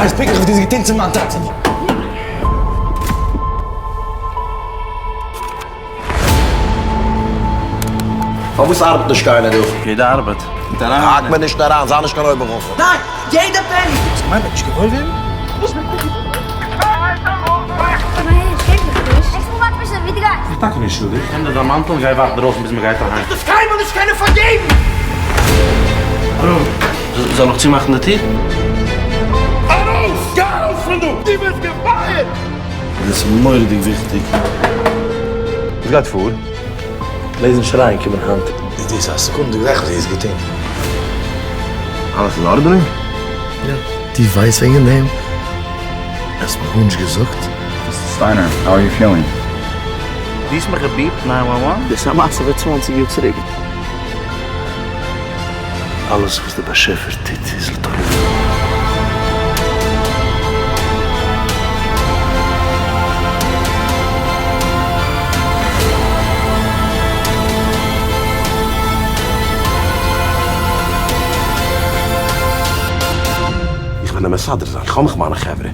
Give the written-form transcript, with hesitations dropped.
ווייסט פונקטליך וואס דו האסט געטון צו מיין טאטע. פארוואס ארבעט נישט קיינער דא? יעדער ארבעט. האק מיר נישט אריין, זיי נישט קיין אויבערחכם. ניין! יעדע פעני! האסט געמיינט מ'וועט נישט געוואויר ווערן? איך טאקע נישט שולדיג. נעם דיר דיין מאנטל און גיי ווארט דרויסן ביז מ'גייט אהיים. דאס קיינמאל נישט קענען פארגעבן! אברהם, זאל איך צומאכן די טיר? ארויס! גיי ארויס פון דא! דו ביסט געפייערט! דאס איז מורא'דיג וויכטיג. וואס גייט פאר? לעזן שרייען קומען היינט. איז דאס א סעקונדע גלייך וואס דו האסט געטון? אלעס אין ארדענונג? יא. דו ווייסט וועגן דעם? האסט מיר גארנישט געזאגט? מיסטער סטיינער, how are you feeling? דו האסט מיך געביפט 911? דאס איז א מעשה פון צוואנציג יאר צוריק. אלעס וואס דער באשעפער טוט איז לטובה. איך וועל אים מסדר זיין, איך האב מיך מיינע חברה.